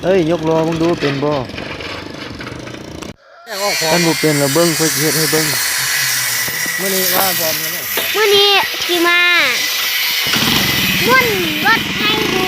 ເອີຍ ຍົກລໍ້ເບິ່ງດູ ເປັນບໍ່? ແຍກອອກພ້ອມ ຄັນບໍ່ເປັນລະເບິ່ງ ຂ້ອຍຊິເຮັດໃຫ້ເບິ່ງ. ມື້ນີ້ວ່າພ້ອມແລ້ວເນາະ ມື້ນີ້ຊິມາມ້ວນລົດໃຫ້ດູ.